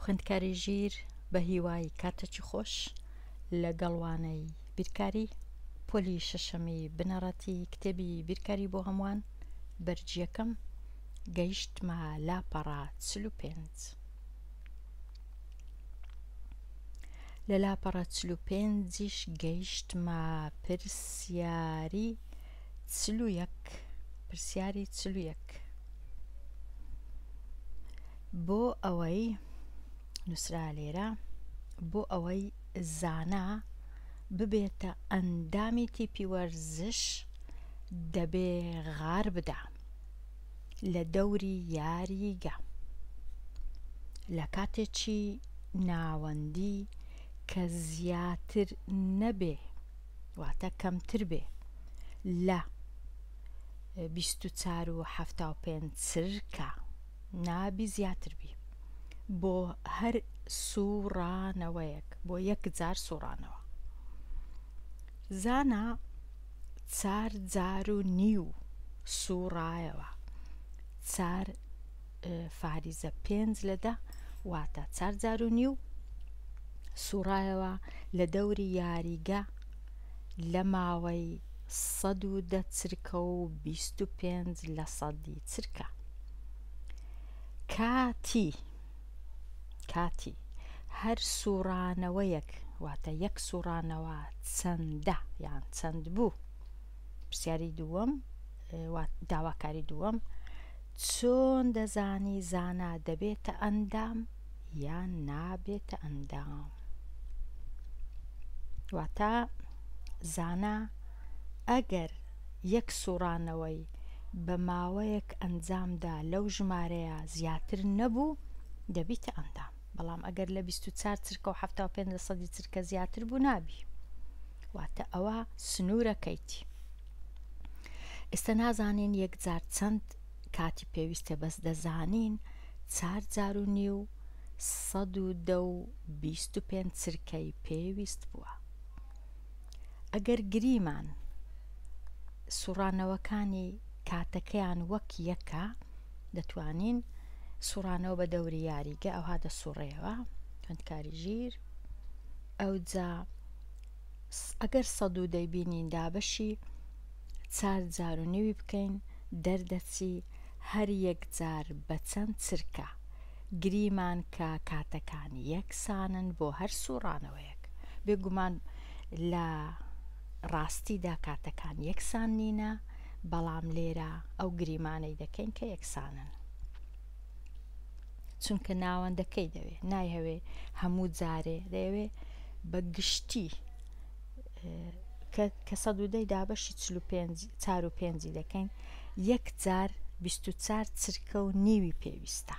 خوێندکاری ژیر بە هیوای کاتێکی خۆش لەگەڵ وانەی بیرکاری پۆلی شەشەمی بنەڕەتی کتێبی بیرکاری بۆ هەمووان بەرگی یەکەم گەیشتمە لاپەڕە 45. لە لاپەڕە 45یش گەیشتمە پرسیاری 41 پرسیاری 41 بۆ ئەوەی نووسرا لێرە بۆ ئەوەی زانا ببێتە ئەندامی تیپی وەرزش دەبێ غار بدا لە دەوری یاریگە لە کاتێکی ناوەندی کە زیاتر نەبێ واتە کەمتر بێ لە 24 و 75 چرکە نابی زیاتر بی بۆ هەر سوڕانەوەیەک بۆ یەک جار سوڕانەوە زانا چار جار و نیو سوڕایەوە چار فاریزە پێنج لە دە واتە چار جار و نیو سوڕایەوە لە دەوری یاریگە لە ماوەی 110 چرکە و 25 لە سەدی چرکە کاتی کاتی هەر سوڕانەوەیەک واتە یەک سوڕانەوە چەندە یان چەند بوو؟ پرسیاری دووەم داواکاری دووەم چۆن دەزانی زانا دەبێتە ئەندام یان نابێتە ئەندام؟ واتە زانا ئەگەر یەک سوڕانەوەی بە ماوەیەک ئەنجامدا لەو ژمارەیە زیاتر نەبوو دەبیتە ئەندام بەڵام ئەگەر لە 24 چرکە و 75 لە سەدی چرکە زیاتر بوو نابی واتە ئەوە سنوورەکەیتی ئێستا نازانین یەکجار چەند کاتی پێویستە بەس دەزانین چار جار و نیو 110 و 25 چرکەی پێویست بووە ئەگەر گریمان سوڕانەوەکانی کاتەکەیان وەک یەکە دەتوانین سوڕانەوە بە دەوری یاریگە ئەوها دەسوڕێەوە خوێندکاری ژیر ئەوجا ئەگەر سەد و دەیبینین دابەشی چار جار و نیوی بکەین دەردەچی هەر یەک جار بە چەند چرکە گریمان کە کاتەکان یەکسانن بۆ هەر سوڕانەوەیەک. بێگومان لە ڕاستیدا کاتەکان یەکسان نینە، بەڵام لێرە ئەو گریمانەی دەکەین کە یەکسانن. چونکە ناوەندەکەی دەوێ، نایهەوێ هەموو جارێ، دەیەوێ بە گشتی کە 110 دابەشی چار و پێنجی دەکەین، یەک جار 24 چرکە و نیوی پێویستە.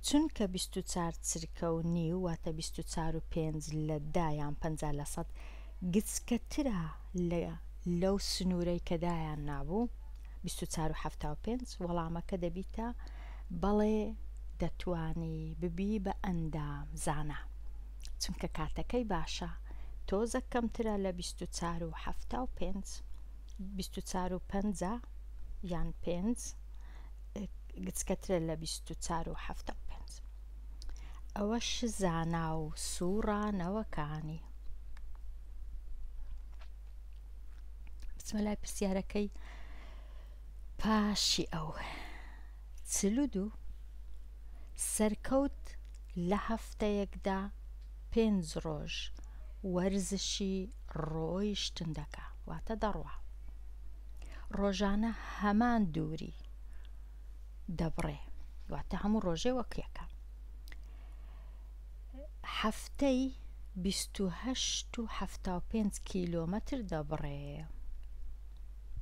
چونکە 24 چرکە و نیو واتە 24 و پێنج لە دە یان 50 لە سەد گچکەترە لە لەو سنوورەی کە دایان نابوو 24 و 75 وەڵامەکە دەبیتە بەڵێ دەتوانی ببی بە ئەندام زانا چونکە کاتەکەی باشە تۆزە کەمترە لە 24 و 75 24 و 50 یان پێنج گچکەترە لە 24 و 75 ئەوەش زانا و سوڕانەوەکانی. بچمە لای پرسیارەکەی پاشی ئەو 42 سەرکەوت لە هەفتەیەکدا پێنج ڕۆژ وەرزشی ڕۆیشتن دەکا واتە دەڕوا ڕۆژانە هەمان دووری دەبڕێ واتە هەموو ڕۆژێ وەک یەکە هەفتەی 28 و 75 کیلۆمەتر دەبڕێ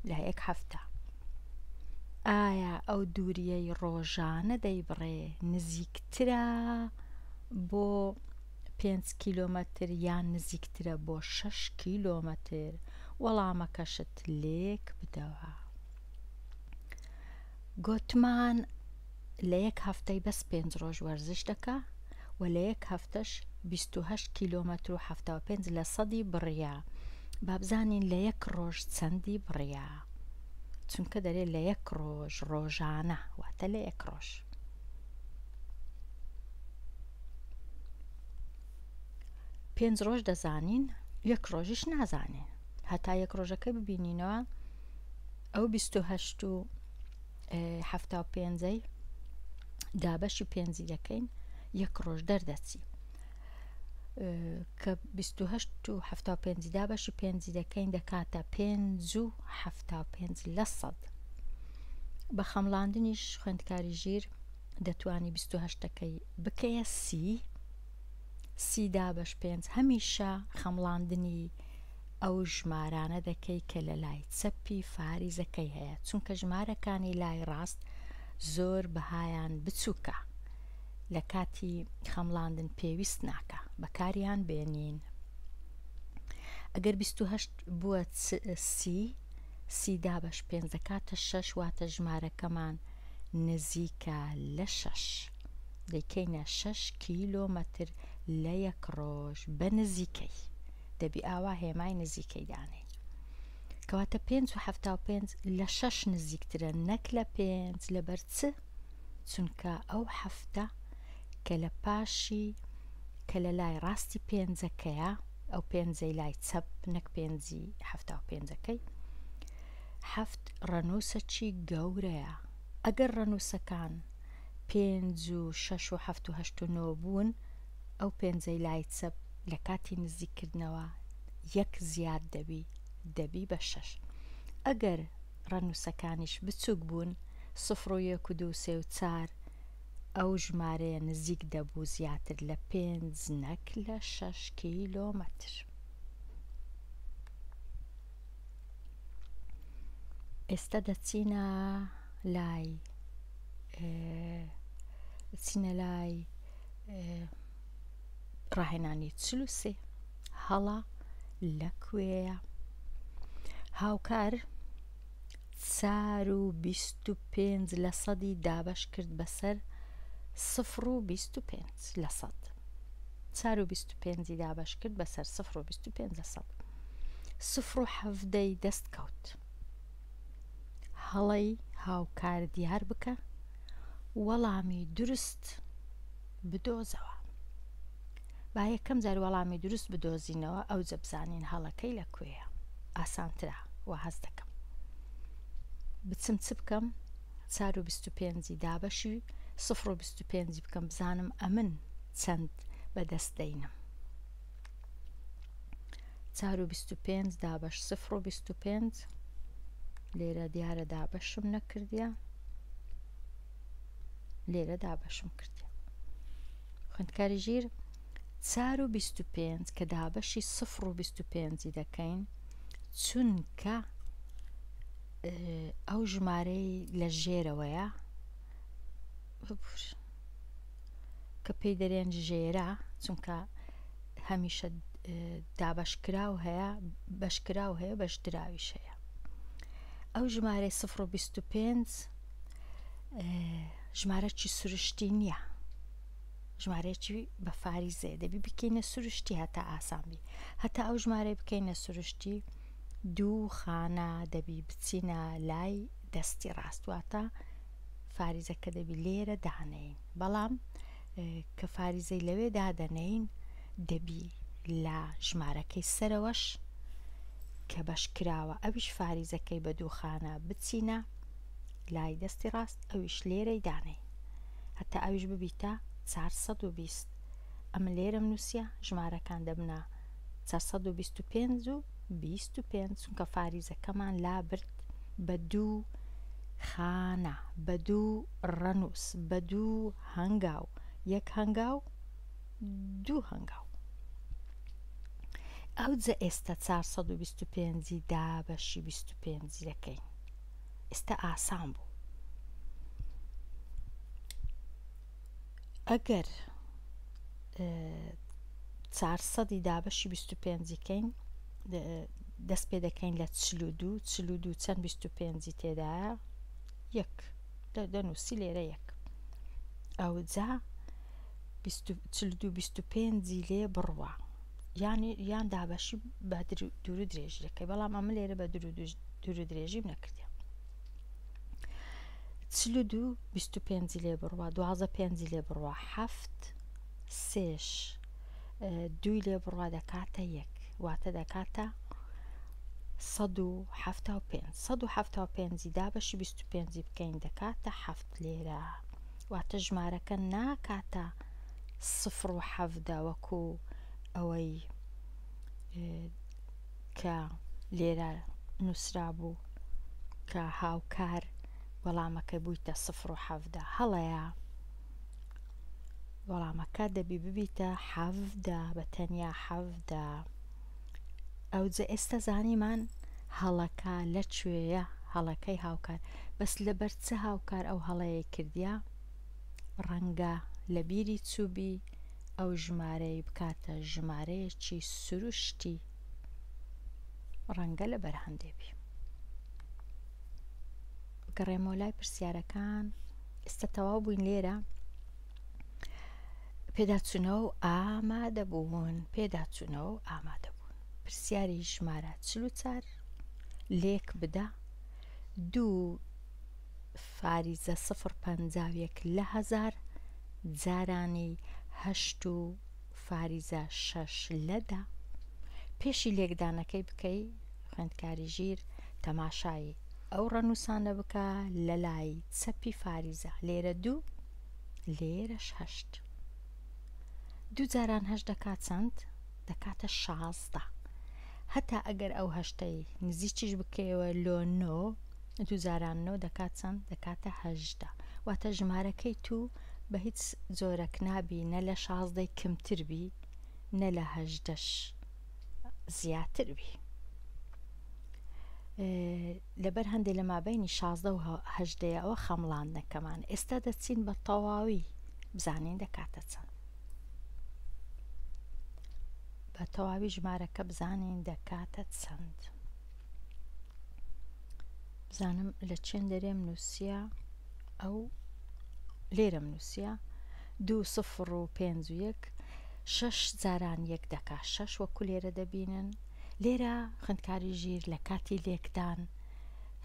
لە یەک هەفتە ئایا ئەو دووریەی ڕۆژانە دەیبڕێ نزیکترە بۆ پێنج کیلۆمەتر یان نزیکترە بۆ شەش کیلۆمەتر وەڵامەکەشت لێک بدەوە گۆتمان لە یەک هەفتەی بەس پێنج ڕۆژ وەرزش دەکا و لە یەک هەفتەش 28 کیلۆمەتر و 75 لە سەدی بڕیە با بزانین لە یەک ڕۆژ چەندی بڕیە چونکە دەرێ لە یەک ڕۆژ ڕۆژانە واتە لە یەک ڕۆژ. پێنج ڕۆژ دەزانین یەک ڕۆژیش نازانین هەتا یەک ڕۆژەکە ببینینەوە ئەو 28 و 75ەی دابەشی پێنجی دەکەین یەک ڕۆژ دەردەچی کە 28 و 75 دابەشی پێنجی دەکەین دەکاتە پێنج و 75 لە سەد بە خەمڵاندنیش خوێندکاری ژیر دەتوانی 28ەکەی بکەیە سی سی دابەش پێنج هەمیشە خەمڵاندنی ئەو ژمارانە دەکەی کە لە لای چەپی فاریزەکەی هەیە چونکە ژمارەکانی لای ڕاست زۆر بەهایان بچووکە لە کاتی خەمڵاندن پێویست ناکا بەکاریان بێنین ئەگەر 28 بووە سی سی دابەش پێنج دەکاتە شەش واتە ژمارەکەمان نزیکە لە شەش دەیکەینە شەش کیلۆمەتر لە یەک ڕۆژ بە نزیکەی دەبی ئاوا هێمای نزیکەی دانێین کەواتە پێنج و 75 لە شەش نزیکترە نەک لە پێنج لەبەر چ چونکە ئەو حەفتە کە لە پاشی کە لە لای ڕاستی پێنجەکەیە ئەو پێنجەی لای چەپ نەک پێنجی حەفتا و پێنجەکەی حەفت ڕەنووسەکی گەورەیە ئەگەر ڕەنووسەکان پێنج و شەش و حەفت و هەشت و نۆ بوون ئەو پێنجەی لای چەپ لە کاتی نزیککردنەوە یەک زیاد دەبی دەبی بە شەش ئەگەر ڕەنووسەکانیش بچووک بوون سفر و یەک و دوو سێ و چار ئەو ژمارەیە نزیک دەبوو زیاتر لە پێنج نەک لە شەش کیلۆمەتر. ئێستا دەچینە لای دەچینە لای ڕاهێنانی 43 هەڵە لە کوێیە هاوکار چار و 25 لە سەدی دابەش کرد بەسەر سفر و 25 لە سەد چار و 25 دابەش کرد بەسەر سفر و 25 لە سەد سفر و حەڤدەی دەست کەوت. هەڵەی هاوکار دیار بکە، وەڵامی دروست بدۆزەوە. با یەکەم جار وەڵامی دروست بدۆزینەوە ئەوجە بزانین هەڵەکەی لە کوێیە. ئاسانترە وا هەست دەکەم. بچم چ بکەم؟ چار و 25 دابەشی سفر و 25 بکەم بزانم ئەمن چەند بەدەست دەینم. چار و 25 دابەش سفر و 25 لێرە دیارە دابەشم نەکردیە لێرە دابەشم کردیە خوندکاری ژیر چار و 25 کە دابەشی سفر و 25 دەکەین چونکە ئەو ژمارەی لە ژێرەوەیە ببور کە پێی دەرێن ژێرە چونکە هەمیشە دابەشکراو هەیە بەشکراو هەیە بەشدراویش هەیە ئەو ژمارەی 0.25 ژمارەکی سروشتی نییە ژمارەیەکی بە فاریزەیە دەبی بکەینە سروشتی هەتا ئاسان بی هەتا ئەو ژمارەی بکەینە سروشتی دوو خانە دەبی بچینە لای دەستی ڕاست واتە فاریزەکە دەبی لێرە دانێین بەڵام کە فاریزەی لەوێ دادەنێین دەبی لە ژمارەکەی سەرەوەش کە بەش کراوە ئەویش فاریزەکەی بە دووخانە بچینە لای دەستی ڕاست ئەویش لێرەی دانێین هەتا ئەویش ببیتە 420 ئەمن لێرەم نووسە ژمارەکان دەبنە 425 و 25 چونکە فاریزەکەمان لابرد بە دوو خانە، بە دوو ڕەنووس، بە دوو هەنگاو، یەک هەنگاو، دوو هەنگاو. ئەوجە ئێستا 425 ی دابەشی 25 دەکەین. ئێستا ئاسان بوو. ئەگەر چارسەدی دابەشی 25 کەین دەست پێ دەکەین لە 42 42 چەند 25 تێدایە یەک دەنووسی لێرە یەک ئەوجا 42 25 لێ بڕوا یانی یان دابەشی بە دوور و درێژی دەکەی بەڵام ئەمە لێرە بە دوور و درێژیم نەکردە 42 25 لێ بڕوا دوازە پێنجی لێ بڕوا حەفت سێش. دووی لێ بڕوا دەکاتە یەک واتە دەکاتە 175 175 دابەشی 25 بکەین دەکاتە حەفت لێرە واتە ژمارەکە ناکاتە سفر و حەڤدە وەکو ئەوەی کە لێرە نووسرابوو کە هاوکار وەڵامەکەی بوویتە سفر و حەڤدە هەڵەیە وەڵامەکە دەبی ببیتە حەڤدە بە تەنیا حەڤدە ئەوجە ئێستا زانیمان هەڵەکە لە کوێیە هەڵەکەی هاوکار بەس لەبەر چ هاوکار ئەو هەڵەیەی کردیە ڕەنگە لە بیری چووبی ئەو ژمارەی بکاتە ژمارەیەکی سروشتی ڕەنگە لەبەر هەندێ بی. بگەڕێمەوە لای پرسیارەکان ئێستا تەواو بووین لێرە پێداچوونەوە و ئامادەبوون پێداچوونەوە و ئامادەبوون پرسیاری ژمارە 44 لێک بدە دوو فاریزە سفر 51 لە هەزار جارانی هەشت و فاریزە شەش لە دە پێشی لێکدانەکەی بکەی خوێندکاری ژیر تەماشای ئەو ڕەنووسانە بکە لە لای چەپی فاریزە لێرە دوو لێرەش هەشت دوو جاران هەشت دەکات چەند دەکاتە 16 هەتا ئەگەر ئەو هەشتەی نزیکیش بکەیەوە لۆ نۆ دوو جاران نۆ دەکات چەند دەکاتە هەژدە واتە ژمارەکەی تو بە هیچ جۆرەک نابی نە لە شازدەی کمتر بی نە لە هەژدەش زیاتر بی لەبەر هەندێ لە مابینی شازدە و هەژدەیە ئەوە خەمڵاندنەکەمان ئێستا دەچین بە تەواوی بزانین دەکاتە چەند بە تەواوی ژمارەکە بزانین دەکاتە چەند بزانم لە چێن دەرێم نووسە ئەو لێرەم نووسە دوو سفر و پێنج و یەک شەش جاران یەک دەکا شەش وەکو لێرە دەبینن لێرە خوێندکاری ژیر لە کاتی لێکدان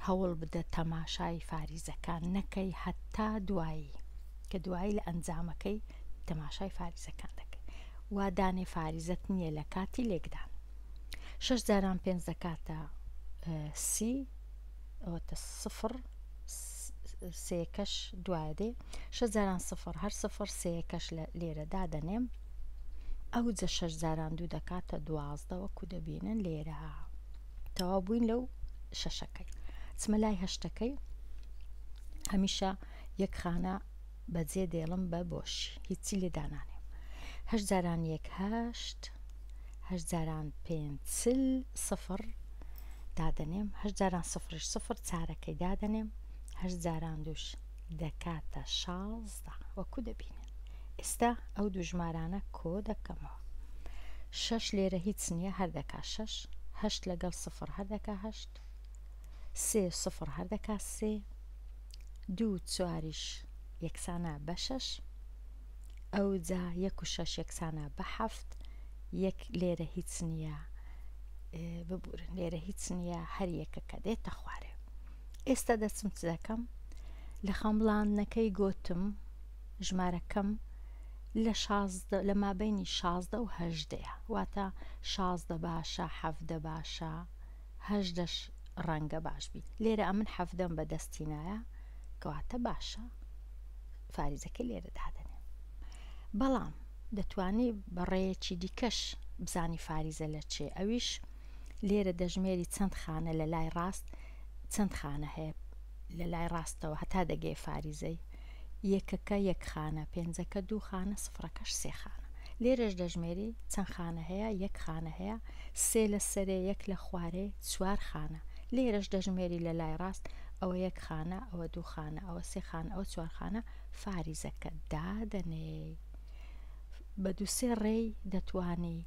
هەوڵ بدە تەماشای فاریزەکان نەکەی هەتا دوایی کە دوایی لە ئەنجامەکەی تەماشای فاریزەکان دەکەی وا دانێ فاریزەت نییە لە کاتی لێکدان شەش جاران پێنج دەکاتە سی ئەوەتە سفر سێکەش دوایە دێ شەش جاران سفر هەر سفر سێکەش لێرە دادەنێم ئەوجە شەش جاران دوو دەکاتە دوازدە وەکو دەبینن لێرە تەواو بووین لەو شەشەکەی چمە لای هەشتەکەی هەمیشە یەک خانە بەجێ دێڵم بە بۆشی هیچی لێ دانانێم هەشت جاران یەک هەشت هەشت جاران پێنج چل سفر دادەنێم هەشت جاران سفریش سفر چارەکەی دادەنێم هەشت جاران دووش دەکاتە شازدە وەکو دەبینن ئێستا ئەو دوو ژمارانە کۆ دەکەمەوە شەش لێرە هیچ نییە هەر دەکا شەش هەشت لەگەڵ سفر هەر دەکا هەشت سێ سفر هەر دەکا سێ دوو چواریش یەکسانە بە شەش ئەوجا یەک و شەش یەکسانە بە حەفت یەک لێرە هیچ نییە ببورن لێرە هیچ نییە هەر یەکەکە دێتە خوارێ ئێستا دەچم چ دەکەم لە خەمڵاندنەکەی گۆتم ژمارەکەم لە شازدە لە مابینی شازدە و هەژدەیە واتە شازدە باشە حەڤدە باشە هەژدەش ڕەنگە باش بی لێرە ئەمن حەڤدەم بە دەستی نایە کەواتە باشە فاریزەکە لێرە دادەنێم بەڵام دەتوانی بە ڕێیەکی دیکەش بزانی فاریزە لە چێ ئەویش لێرە دەژمێری چەند خانە لە لای ڕاست چەند خانە هەیە لە لای ڕاستەوە هەتا دەگەی فاریزەی یەکەکە یەک خانە پێنجەکە دوو خانە سفرەکەش سێ خانە لێرەش دەژمێری چەند خانە هەیە یەک خانە هەیە سێ لە سەرێ یەک لە خوارێ چوار خانە لێرەش دەژمێری لە لای ڕاست ئەوە یەک خانە ئەوە دوو خانە ئەوە سێ خانە ئەوە چوار خانە فاریزەکە دادەنێی بە دوو سێ ڕێی دەتوانی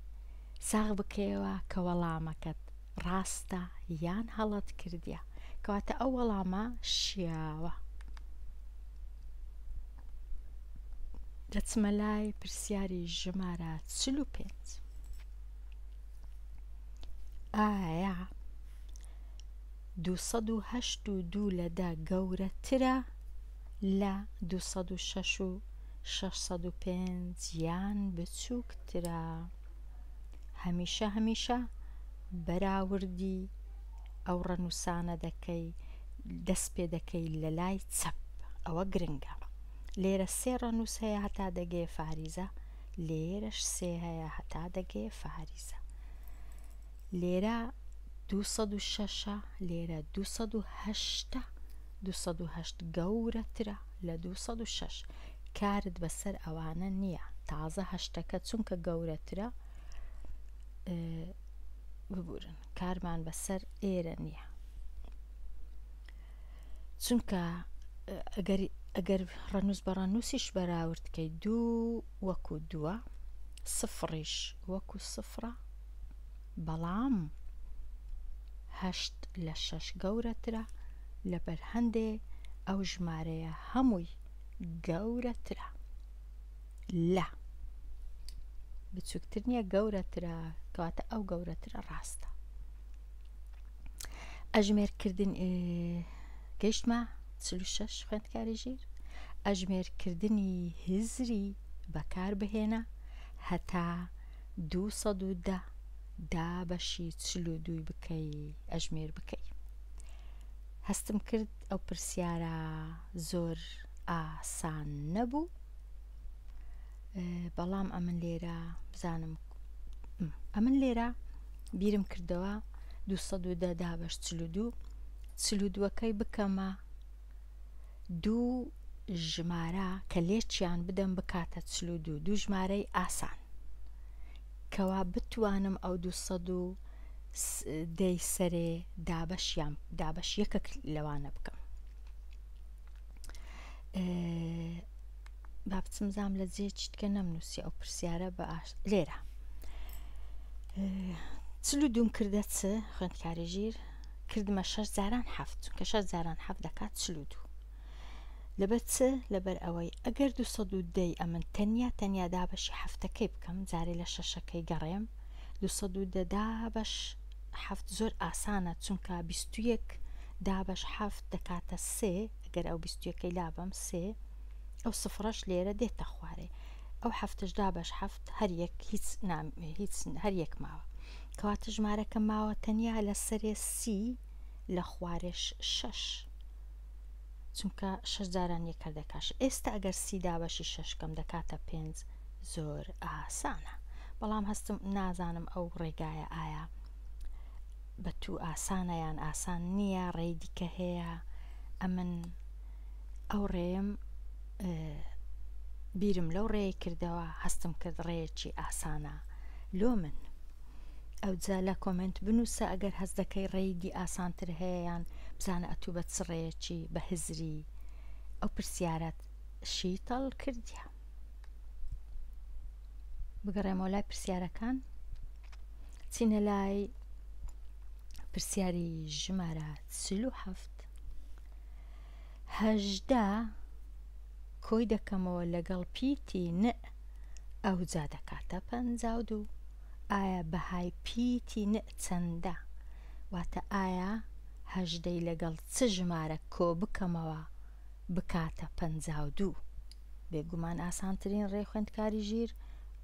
ساغ بکەیەوە کە وەڵامەکەت ڕاستە یان هەڵەت کردیە کەواتە ئەو وەڵامە شیاوە. دەچمە لای پرسیاری ژمارە 45 ئایا 208 و دوو لە دە گەورەترە لە 206 و 605 یان بچووکترە؟ هەمیشە هەمیشە بەراوردی ئەو ڕەنووسانە دەکەی دەست پێ دەکەی لە لای چەپ ئەوە گرنگە لێرە سێ ڕەنووس هەیە هەتا دەگەیە فاریزە لێرەش سێ هەیە هەتا دەگەیە فاریزە لێرە 206 لێرە 208 208 گەورەترە لە 206 کارت بەسەر ئەوانە نییە تازە هەشتەکە چونکە گەورەترە ببورن کارمان بەسەر ئێرە نییە چونکە ئەگەر ئەگەر ڕەنووس بە ڕەنووسیش بەراورد کەی دوو وەکو دووە سفڕیش وەکو سفرە بەڵام هەشت لە شەش گەورەترە لەبەر هەندێ ئەو ژمارەیە هەمووی گەورەترە لە بچووکتر نییە گەورەترە کەواتە ئەو گەورەترە ڕاستە ئەژمێرکردن گەیشتمە 46 خوێندکاری ژیر ئەژمێرکردنی هزری بەکار بهێنە هەتا 210 دابەشی 42 بکەی ئەژمێر بکەی هەستم کرد ئەو پرسیارە زۆر ئاسان نەبوو بەڵام ئەمن لێرە بزانم ئەمن لێرە بیرم کردەوە 210 دابەش 42 42ەکەی بکەمە دوو ژمارە کە لێکیان بدەم بکاتە 42 دوو ژمارەی ئاسان کەوا بتوانم ئەو 200 دەی سەرێ دابەشیان دابەش یەکەک لەوانە بکەم با بچم زام لە جێ چیتکە نەمنووسی ئەو پرسیارە بە لێرە چل و دوم کردە چ خوێندکاری ژیر کردمە شەش جاران حەفت چونکە شەش جاران حەفت دەکات چل و دوو لەبەر چ لەبەر ئەوەی ئەگەر دوو و دەی ئەمن تەنیا تەنیا دابەشی حەفتەکەی بکەم جارێ لە شەشەکەی گەڕێم 210 دابەش حەفت زۆر ئاسانە چونکە 21 دابەش حەفت دەکاتە سێ ئەگەر ئەو بیستویەکەی لابەم سێ ئەو سفڕەش لێرە دێتە خوارێ ئەو حەفتش دابەش حەفت هەر یەک هیچ هیچ هەر یەک ماوە کەواتە ژمارەکە ماوە تەنیا لە سەرێ سی لە خوارێش شەش چونکە شەش جاران یەک هەر دەکاش ئێستا ئەگەر سی دابەشی شەش کەم دەکاتە پێنج زۆر ئاسانە بەڵام هەستم نازانم ئەو ڕێگایە ئایا بە تو ئاسانە یان ئاسان نییە ڕێی دیکە هەیە ئەمن ئەو ڕێیەم بیرم لەو ڕێی کردەوە هەستم کرد ڕێیەکی ئاسانە لۆ من ئەوجا لە کۆمێنت بنووسە ئەگەر هەست دەکەی ڕێی دی ئاسانتر هەیە یان بزانە ئەتوو بە چ ڕێیەکی بە هزری ئەو پرسیارەت شیتەڵ کردیە بگەڕێمەوە لای پرسیارەکان چینە لای پرسیاری ژمارە 47 هەژدە کۆی دەکەمەوە لەگەڵ پیتی ن ئەوجا دەکاتە 52 ئایا بەهای پیتی ن چەندە واتە ئایا هەژدەی لەگەڵ چ ژمارە کۆ بکەمەوە بکاتە 52 بێگومان ئاسانترین ڕێ خوێندکاری ژیر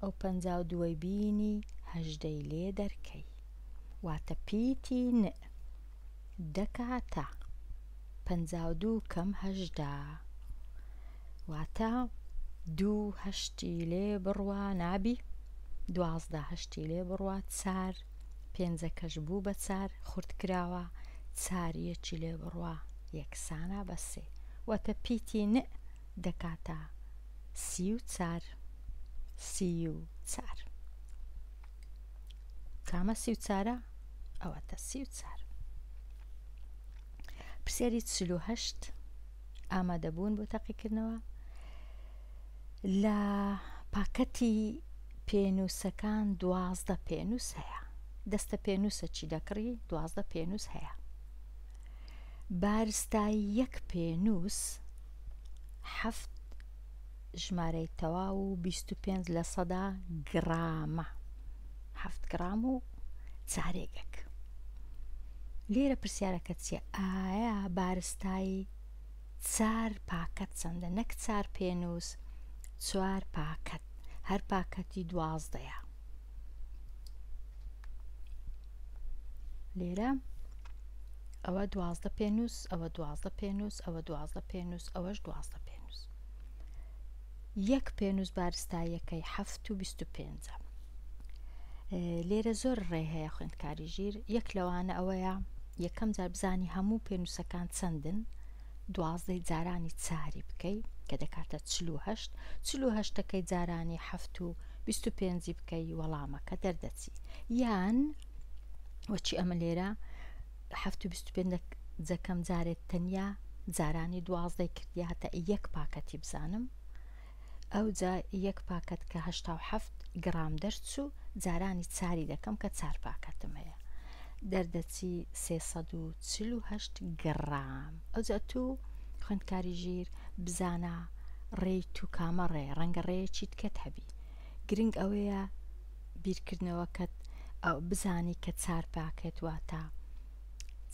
ئەو 52ەی بینی هەژدەی لێ دەرکەی واتە پیتی ن دەکاتە 52 کەم 18 واتە دوو هەشتی لێ بڕوا نابی دوازدە هەشتی لێ بڕوا چار پێنجەکەش بوو بە چار خورد کراوە چار یەکی لێ بڕوا یەکسانە بە سێ واتە پیتی ن دەکاتە 34 34 کامە 34ە ئەوەتە 34 پرسیاری 48 ئامادەبوون بۆ تاقیکردنەوە لە پاکەتی پێنووسەکان دوازدە پێنووس هەیە دەستە پێنووسە چی دەکڕی دوازدە پێنووس هەیە بارستایی یەک پێنووس حەفت ژمارەی تەواو و 25 لە سەدا گرامە حەفت گرام و چارێگەک لێرە پرسیارەکە چیە ئایا بارستایی چار پاکەت چەندە نەک چار پێنووس چوار پاکەت هەر پاکەتی دوازدەیە. لێرە ئەوە 12 پێنووس ئەوە 12 پێنووس ئەوە 12 پێنووس ئەوەش 12 پێنووس یەک پێنووس بارستاییەکەی حەفت و 25 لێرە زۆر ڕێ هەیە خوێندکاری ژیر یەک لەوانە ئەوەیە یەکەم جار بزانی هەموو پێنووسەکان چەندن دوازدەی جارانی چاری بکەی کە دەکاتە 48 48ەکەی جارانی حەفت و 25 بکەی وەڵامەکە دەردەچی یان وەچی ئەمە لێرە حەفت و 25 جەکەم جارێت تەنیا جارانی دوازدەی کردیە هەتا یەک پاکەتی بزانم ئەوجا یەک پاکەت کە 87 گڕام دەرچوو جارانی چاری دەکەم کە چار پاکەتم هەیە دەردەچی 348 گڕام ئەوجا تو خوێندکاری ژیر بزانە ڕێی تو کامە ڕێ ڕەنگە ڕێیەکی تکەت هەبی گرنگ ئەوەیە بیرکردنەوەکەت ئەو بزانی کە چار پاکەت واتە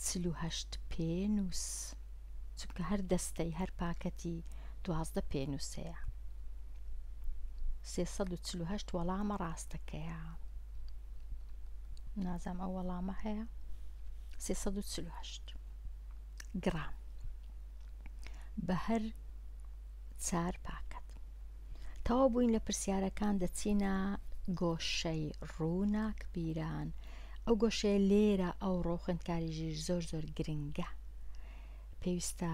48 پێنووس چونکە هەر دەستەی هەر پاکەتی 12 پێنووس هەیە 348 وەڵامە ڕاستەکەیە نازام ئەو وەڵامە هەیە 348 گرام بە هەر چار پاکەت تەواو بووین لە پرسیارەکان دەچینە گۆشەی ڕووناکبیران ئەو گۆشەیە لێرە ئەوڕۆ خوێندکاری ژیر زۆر زۆر گرنگە پێویستە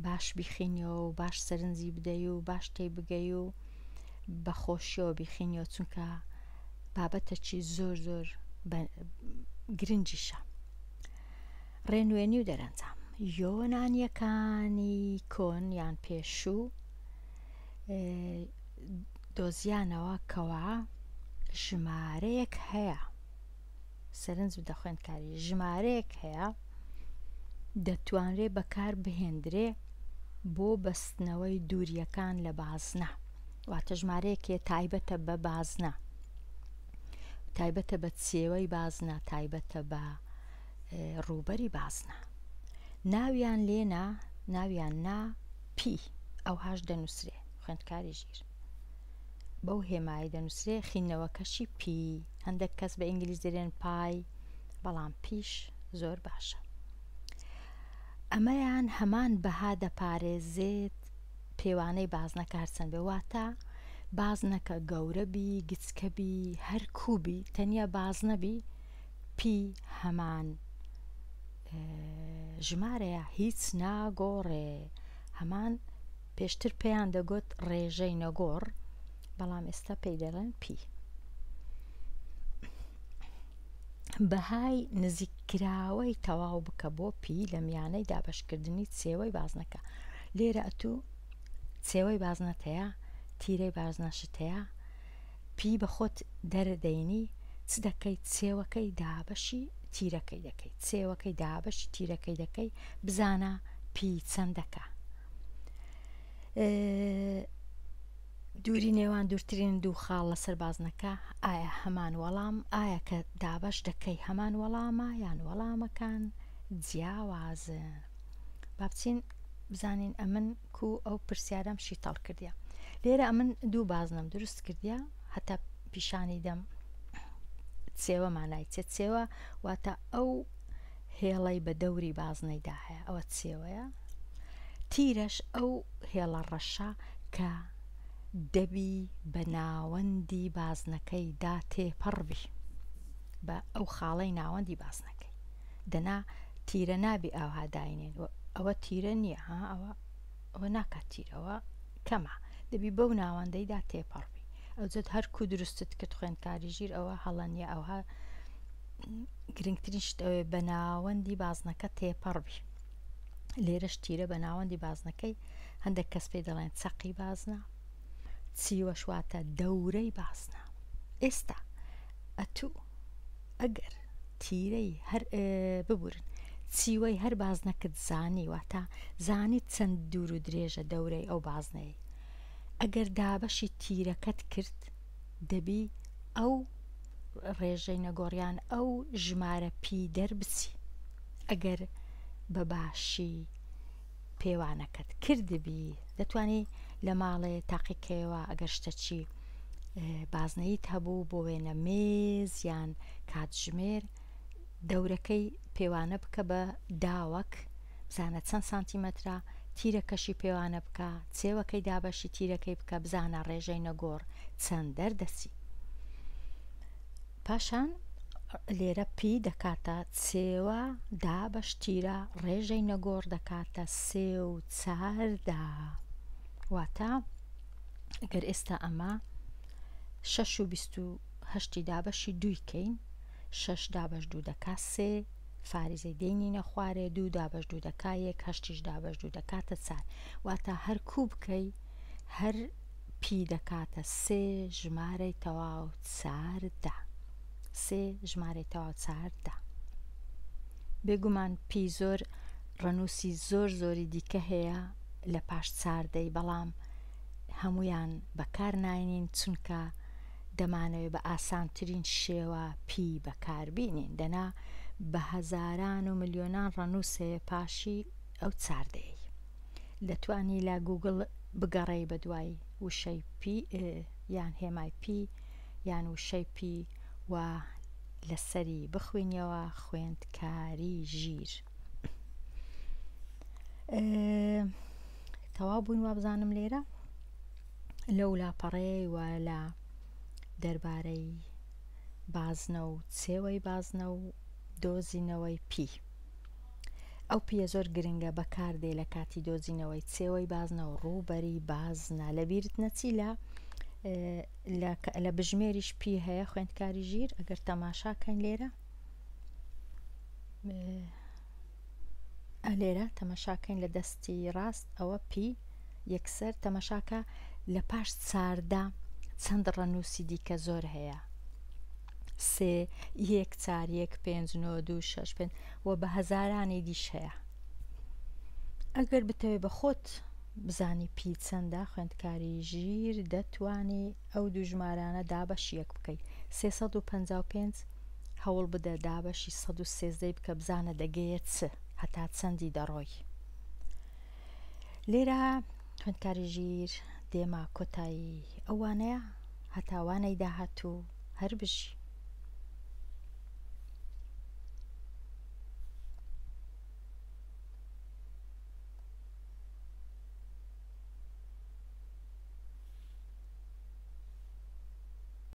باش بیخینیەوە و باش سەرنجی بدەی و باش تێی بگەی و بە خۆشیەوە بیخینیەوە چونکە بابەتەکی زۆر زۆر گرنگیشە ڕێنوێنی و دەرەنجام یۆنانیەکانی کۆن یان پێشوو دۆزیانەوە کەوا ژمارەیەک هەیە سەرنج بدە خوێندکاری ژمارەیەک هەیە دەتوانرێ بەکار بهێندرێ بۆ بەستنەوەی دووریەکان لە بازنە واتە ژمارەیەکێ تایبەتە بە بازنە تایبەتە بە چێوەی بازنە تایبەتە بە ڕووبەری بازنە ناویان لێنا ناویان نا پی ئەوهاش دەنووسرێ خوێندکاری ژیر بەو هێمایەی دەنووسرێ خینەوەکەشی پی هەندێک کەس بە ئینگلیز دەرێن پای بەڵام پیش زۆر باشە ئەمەیان هەمان بەها دەپارێزێت پێوانەی بازنەکە هەرچەند بێ واتە بازنەکە گەورە بی گچکە بی هەر کوبی تەنیا بازنە بی پی هەمان ژمارەیە هیچ ناگۆڕێ هەمان پێشتر پێیان دەگوت ڕێژەی نەگۆڕ بەڵام ئێستا پێی دەڵێن پی. بەهای نزیککراوەی تەواو بکە بۆ پی لە میانەی دابەشکردنی چێوەی بازنەکە لێرە ئەتوو چێوەی بازنەت هەیە تیرەی بازنەشت هەیە پی بە خۆت دەردەینی چ دەکەی چێوەکەی دابەشی تیرەکەی دەکەی چێوەکەی دابەشی تیرەکەی دەکەی بزانە پی چەندەکە دووری نێوان دوورترین دوو خاڵ لەسەر بازنەکە ئایا هەمان وەڵام ئایا کە دابەش دەکەی هەمان وەڵامە یان وەڵامەکان جیاوازن با بچین بزانین ئەمن کو ئەو پرسیارەم شیتەڵ کردیە لێرە ئەمن دوو بازنەم دروست کردیە هەتا پیشانی دەم چێوە مانای چێ چێوە واتە ئەو هێڵەی بە دەوری بازنەیدا هەیە ئەوە چێوەیە تیرەش ئەو هێڵە ڕەشە کە دەبی بە ناوەندی بازنەکەی دا تێپەڕ بی بە ئەو خاڵەی ناوەندی بازنەکەی دەنا تیرە نابی ئاوها داینێن ئەوە تیرە نییە ها ئەوە ئەوە ناکات تیرەوە کەمە دەبی بەو ناوەندەیدا تێپەڕ بی ئەوجت هەر کو دروستت کرد خوێندکاری ژیر ئەوە هەڵە نییە ئەوها گرنگترین شت ئەوێ بە ناوەندی بازنەکە تێپەڕ بی لێرەش تیرە بە ناوەندی بازنەکەی هەندێک کەس پێی دەڵێن چەقی بازنە چیوەش واتە دەورەی بازنە ئێستا ئەتوو ئەگەر تیرەی هەر ببورن چیوەی هەر بازنەکت زانی واتە زانیت چەند دوور و درێژە دەورەی ئەو بازنەی ئەگەر دابەشی تیرەکەت کرد دەبی ئەو ڕێژەی نەگۆڕیان ئەو ژمارە پی دەربچی ئەگەر بە باشی پێوانەکەت کردبی دەتوانی لە ماڵێ تاقیکەیەوە ئەگەر شتەکی بازنەیت هەبوو بۆ وێنە مێز یان کاتژمێر دەورەکەی پێوانە بکە بە داوەک بزانە چەند سانتیمەترە، تیرەکەشی پێوانە بکە، چێوەکەی دابەشی تیرەکەی بکە بزانە ڕێژەی نەگۆڕ چەند دەردەچی. پاشان لێرە پی دەکاتە چێوە دابەش تیرە ڕێژەی نەگۆڕ دەکاتە سێ و چاردا واتە گەر ئێستا ئەمە شەش و 28 دابەشی دووی کەین شەش دابەش دوو دەکا سێ فاریزەی دەینینە خوارێ دوو دابەش دوو دەکا یەک هەشتیش دابەش دوو دەکاتە چار واتە هەر کوو بکەی هەر پی دەکاتە سێ ژمارەی تەواو چاردا سێ ژمارەی تەواو چاردا بێگومان پی زۆر ڕەنووسی زۆر زۆری دیکە هەیە لە پاش چاردەی بەڵام هەمویان بەکار ناینین چونکە دەمانەوێ بە ئاسانترین شێوە پی بەکار بینین دەنا بە هەزاران و ملیۆنان ڕەنووس هەیە پاشی ئەو چاردەیەی. دەتوانی لە گووگڵ بگەڕێی بەدوای وشەی پی یان هێمای پی یان وشەی پی و لەسەری بخوینیەوە خوێندکاری ژیر. تەواو بووین وابزانم لێرە. لەو لاپەڕەیەی و لە دەربارەی بازنە و چێوەی بازنە و دۆزینەوەی پی. ئەو پییە زۆر گرنگە بەکاردێ لە کاتی دۆزینەوەی چێوەی بازنە و ڕووبەری بازنە. لەبیرت نەچی لە لە بژمێریش پی هەیە خوێندکاری ژیر ئەگەر تەماشا کەین لێرە لێرە تەمەشاکەین لە دەستی ڕاست ئەوە پی یەکسەر تەمەشاکە لە پاش چاردا چەند ڕەنووسی دیکە زۆر هەیە سێ یەک چار یەک پێنج نۆ دوو شەش پێنج و بە هەزارانی دیش هەیە ئەگەر بتەوێ بە خۆت بزانی پی چەندە خوێندکاری ژیر دەتوانی ئەو دوو ژمارانە دابەش یەک بکەیت 355 هەوڵ بدە دابەشی 113 بکە بزانە دەگەیە چ هەتا چەندی دەڕۆی لێرە خوێندکاری ژیر دێمە کۆتایی ئەو وانەیە هەتا وانەی داهاتوو هەر بژی.